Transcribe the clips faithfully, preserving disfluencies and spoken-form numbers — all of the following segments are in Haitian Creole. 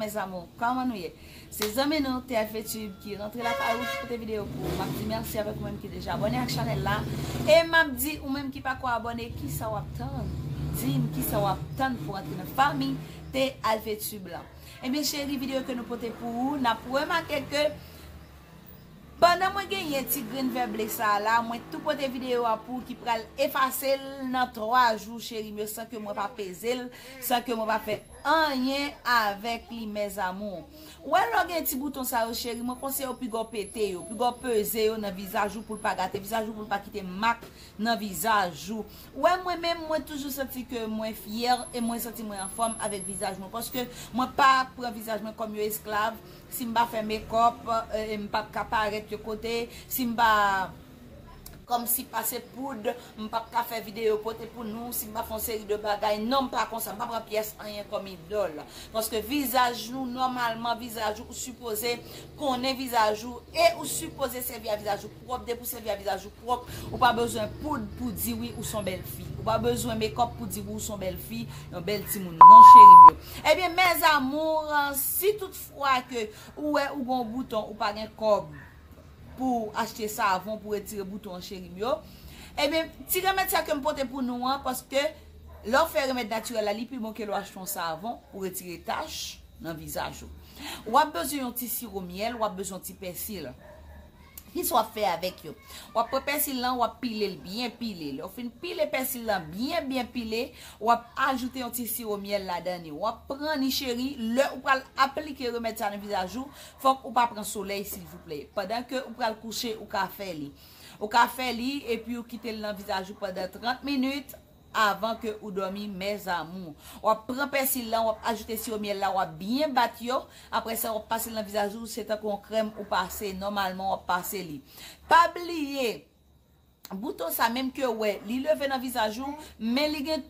Mes amours, kòman nou ye? Se zanmi nou, T F Tube, ki rantre lakay ou, ki pote videyo pou ou. M ap di mèsi avèk ou menm ki deja abòne ak chanèl la. E m ap di ou menm ki pako abòne, kisa w ap tann? Di m kisa w ap tann pou antre nan fanmi T F Tube la. Ebyen, cheri, videyo ke nou pote pou ou, n ap remake ke pandan mwen genyen ti grenn vè ble sa a la, mwen tou pote videyo a pou ou ki pral efase l nan twa jou, cheri m yo, san ke mwen pa peze l, san ke mwen pa fè anyen avèk li, mes amours. Ou wè lè w gen ti bouton sa yo, cheri, mwen konseye w piga w pete yo, piga w peze yo nan vizaj ou pou l pa gate vizaj ou, pou l pa kite mak nan vizaj ou. Ou wè mwen menm, mwen toujou santi ke mwen fyè e mwen santi mwen anfòm avèk vizaj mwen, paske mwen pa pran vizaj mwen kòm yon esklav. Si m pa fè mekòp, e, m p ap ka parèt yon kote. Si m pa kòmsi pase poud, m p ap ka fè videyo pote pou nou. Si m pa fè yon seri de bagay, non, m pa konsa. M pa pran pyès anyen kòm idòl. Paske vizaj nou, nòmalman, vizaj ou, ou sipoze konnen vizaj ou e ou sipoze sèvi a vizaj ou pwòp. Depi ou sèvi a vizaj ou pwòp, ou pa bezwen poud pou di wi ou s on bèl fi. Ou pa bezwen mekòp pou di wi ou s on bèl fi, yon bèl timoun. Non, cheri m yo. Ebyen, mes amours, si toutfwa ke ou wè ou gen yon bouton, ou pa gen kòb pou achte savon pou retire bouton an, cheri m yo. Ebyen, ti remèd sa ke m pote pou nou an, paske lè w fè remèd natirèl la, li pi bon ke lè w achte yon savon pou retire tach nan vizaj ou. W ap bezwen yon ti siwo myèl, w ap bezwen yon ti pèsil. Kisa w ap fè avèk yo? W ap pran pèsil lan, w ap pile l byen pile. Lè w fin pile pèsil lan byen, byen pile, w ap ajoute yon ti siwo myèl ladan li. W ap pran ni, cheri, lè ou pral aplike remèd sa nan vizaj ou, fòk ou pa pran solèy, silvouplè. Pandan ke ou pral kouche, ou ka fè li. Ou ka fè li, epi ou kite l nan vizaj ou pandan trant minit avan ke ou dòmi, mes amours. W ap pran pèsil lan, w ap ajoute siwo myèl la, w ap byen bat yo. Apre sa, w ap pase l nan vizaj ou, se tankou yon krèm ou pase, nòmalman w ap pase li. Pa bliye, bouton sa, menm ke w wè, li leve nan vizaj ou, men li gen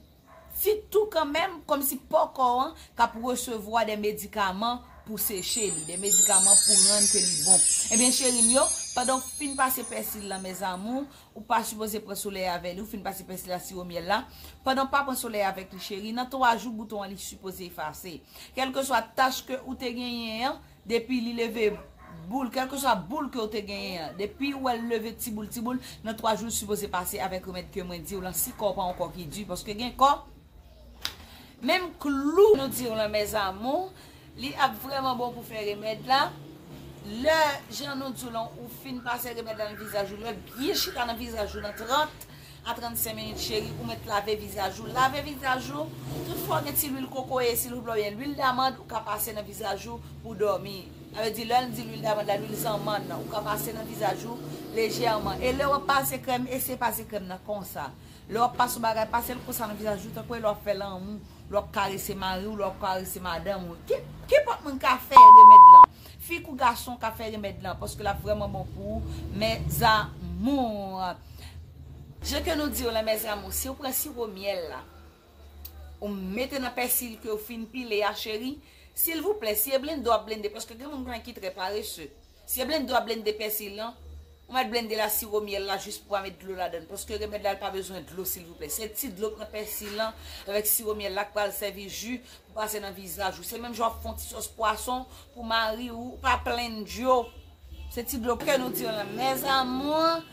ti tou kanmenm, kòmsi po kò an k ap resevwa de medikaman pou seche li, de medikaman pou rann ke li bon. Ebyen, cheri m yo, pandan w fin pase pèsil lan, mes amours, ou pa sipoze pran solèy avè li, ou fin pase pèsil la, siwo myèl la. Pandan w pa pran solèy avèk li, cheri, nan twa jou, bouton an li sipoze efase. Kèlkeswa tach ke ou te genyen an, depi li leve boul, kèlkeswa boul ke w te genyen an, depi w wè l leve ti boul, ti boul, nan twa jou, l sipoze pase avèk remèd ke mwen di w lan, si kò w pa yon kò ki di, paske gen kò, menm klou nou di w lan, mes amours, li ap vrèman bon pou fè remèd la. Lè, jan nou di w lan, ou fin pase remèd la nan vizaj ou, lè l byen chita nan vizaj ou, nan trant a trannsenk minit, cheri, ou mèt lave vizaj ou. Lave vizaj ou, toutfwa w gen ti lwil kokoye, silvouplè, oubyen lwil damann, ou ka pase nan vizaj ou pou dòmi. Sa vle di, lè n di lwil damann la, lwil zanmann nan, ou ka pase nan vizaj ou lejèman. E lè w ap pase krèm, eseye pase krèm nan konsa. Lè w ap pase yon bagay, pase l konsa nan vizaj ou, tankou lè w ap fè lanmou, lè w ap karese mari w, lè w ap karese madanm ou. Ki, kenpòt moun ka fè remèd lan. Fi kou gason ka fè remèd lan, paske l ap vrèman bon pou ou, mes amours. Jan ke nou di w lan, mes amours, si w pran siwo myèl la, ou mete nan pèsil ke w fin pile a, cheri, silvouplè, si e blende w ap blende, paske gen moun konnen ki trè parese. Si e blende w ap blende pèsil lan, ou mèt blende la, siwo myèl la, jis pou pa met dlo ladan l, paske remèd la, l pa bezwen dlo, silvouplè. Se ti dlo k nan pèsil lan avèk siwo myèl la k pral sèvi ji pou pase nan vizaj ou. Se menm jan w ap fè yon ti sòs pwason pou mari ou, ou pa plenn dlo. Se ti dlo ke nou di w lan, mes amours,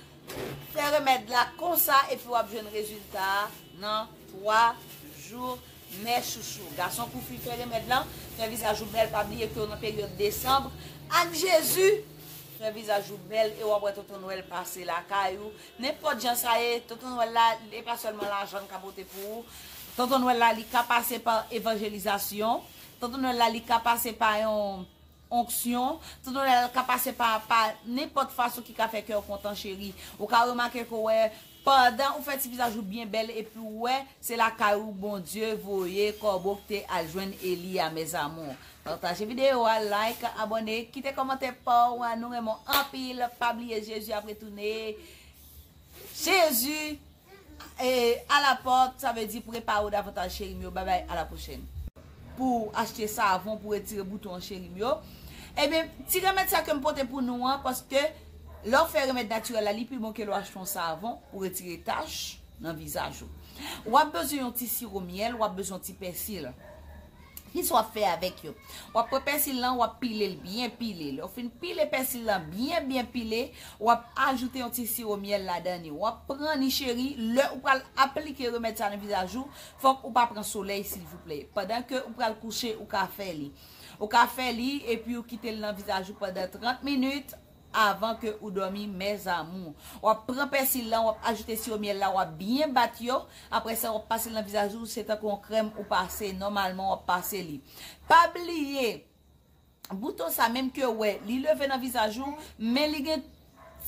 fè remèd la konsa epi w ap jwenn rezilta a nan twa jou, mes chouchous. Gason kou fi, fè remèd lan, fè vizaj ou bèl, pa bliye ke w nan peryòd desanm ak Jezi. Fè vizaj ou bèl e w ap wè Tonton Nwèl pase lakay ou. Nenpòt jan sa ye, Tonton Nwèl la, e pa sèlman lajan l ka pote pou ou. Tonton Nwèl la, li ka pase pa evanjelizasyon. Tonton Nwèl la, li ka pase pa yon onksyon. Tonton Nwèl ka pase pa, pa nenpòt fason ki ka fè kè w kontan, cheri. Ou ka remake ke w wè, pandan ou fè ti vizaj ou byen bèl, epi w wè, se lakay ou Bondye voye kòbo ki te al jwenn Eli a, mes amours. Pataje videyo a, like, abòne, kite kòmantè pa w, nou renmen w anpil. Pa bliye, Jezi ap retounen. Jezi e, a la pòt, sa vle di prepare w davantaj, cheri m yo. Babay, a la pwochèn. Pou achte savon, pou retire bouton an, cheri m yo. Ebyen, ti remèd sa ke m pote pou nou an, paske lè w fè remèd natirèl la, li pi bon ke lè w achte yon savon pou retire tach nan vizaj ou. W ap bezwen yon ti siwo myèl, w ap bezwen yon ti pèsil. Kisa w ap fè avèk yo? W ap pran pèsil lan, w ap pile l byen pile. Lè w fin pile pèsil lan byen, byen pile, w ap ajoute yon ti siwo myèl ladan li. W ap pran li, cheri, lè ou pral aplike remèd sa nan vizaj ou, fòk ou pa pran solèy, silvouplè. Pandan ke ou pral kouche, ou ka fè li. Ou ka fè li, epi ou kite l nan vizaj ou pandan trant minit, avan ke ou dòmi, mes amours. W ap pran pèsil lan, w ap ajoute siwo myèl la, w ap byen bat yo. Apre sa, w ap pase l nan vizaj ou, se tankou yon krèm ou pase, nòmalman w ap pase li. Pa bliye, bouton sa, menm ke w wè, li leve nan vizaj ou, men li gen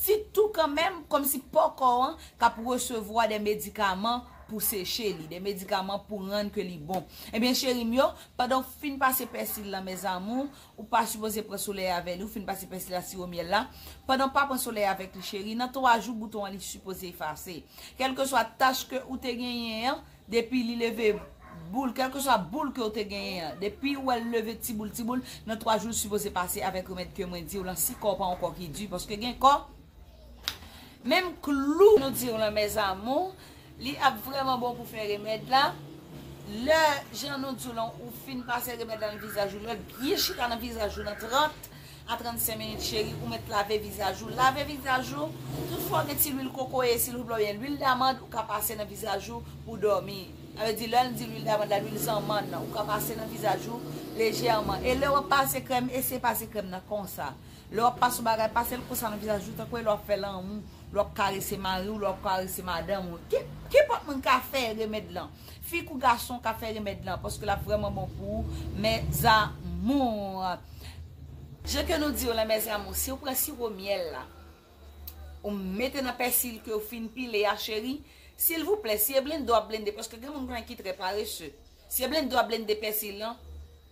ti tou kanmenm, kòmsi po kò an k ap resevwa de medikaman pou seche li, de medikaman pou rann ke li bon. Ebyen, cheri m yo, pandan w fin pase pèsil lan, mes amours, ou pa sipoze pran solèy avè li, ou fin pase pèsil la, siwo myèl la. Pandan w pa pran solèy avèk li, cheri, nan twa jou, bouton an li sipoze efase. Kèlkeswa tach ke ou te genyen an, depi li leve boul, kèlkeswa boul ke ou te genyen an, depi ou wè l leve ti boul, ti boul, nan twa jou, l sipoze pase avèk remèd ke mwen di w lan, si kò w pa yon kò ki di, paske gen kò, menm klou nou di w lan, mes amours, li ap vrèman bon pou fè remèd la. Lè, jan nou di w lan, ou fin pase remèd la nan vizaj ou, lè l byen chita nan vizaj ou nan trant a trannsenk minit, cheri, ou mèt lave vizaj ou. Lave vizaj ou, tout fwa w gen ti lwil kokoye, silvouplè, oubyen lwil damand, ou ka pase nan vizaj ou pou dòmi. Sa vle di, lè n di lwil damand la, lwil zanmann nan, ou ka pase nan vizaj ou lejèman. E lè w ap pase krèm, eseye pase krèm nan konsa. Lè w ap pase yon bagay, pase l konsa nan vizaj ou, tankou lè w ap fè lanmou, lè w ap karese mari w, lè w ap karese madanm ou. Ki, ki pòt moun ka fè remèd lan? Fi kou gason ka fè remèd lan, paske l ap vrèman bon pou ou, mes amours. Jan ke nou di w lan, mes amours, si w pran siwo myèl la, ou mete nan pèsil ke w fin pile a, cheri, silvouplè, si e blende w ap blende, paske gen moun kounye a ki trè parese. Si e blende w ap blende pèsil lan,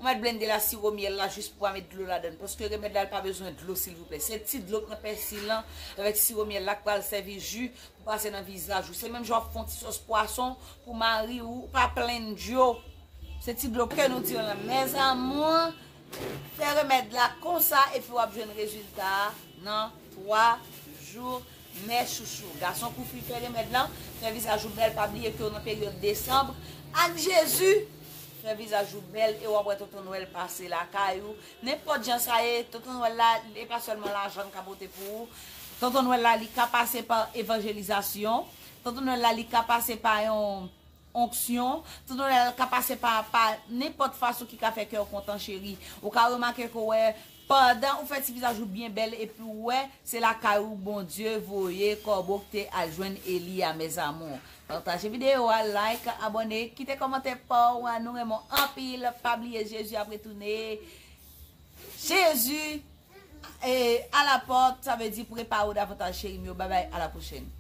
ou mèt blende la, siwo myèl la, jis pou pa met dlo ladan l, paske remèd la, l pa bezwen dlo, silvouplè. Se ti dlo k nan pèsil lan, avèk siwo myèl la, k pral sèvi ji pou pase nan vizaj ou. Se menm jan w ap fè yon ti sòs pwason pou mari ou, ou pa plenn dlo. Se ti dlo ke nou di w lan, mes amours, fè remèd la konsa, epi w ap jwenn rezilta a nan twa jou, mes chouchous. Gason kou fi, fè remèd lan, fè vizaj ou bèl, pa bliye ke w nan peryòd desanm ak Jezi. Fè vizaj ou bèl e w ap wè Tonton Nwèl pase lakay ou. Nenpòt jan sa ye, Tonton Nwèl la, e pa sèlman lajan l ka pote pou ou. Tonton Nwèl la, li ka pase pa evanjelizasyon. Tonton Nwèl la, li ka pase pa yon onksyon. Tonton Nwèl ka pase pa, pa nenpòt fason ki ka fè kè w kontan, cheri. Ou ka remake ke w wè, pandan ou fè ti vizaj ou byen bèl, epi w wè, se lakay ou Bondye voye kòbo ki te al jwenn Eli a, mes amours. Pataje videyo a, like, abòne, kite kòmantè pa w, nou renmen w anpil. Pa bliye, Jezi ap retounen. Jezi, eh, à la porte, sa vle di prepare w davantaj, cheri m yo. Babay, à la prochaine.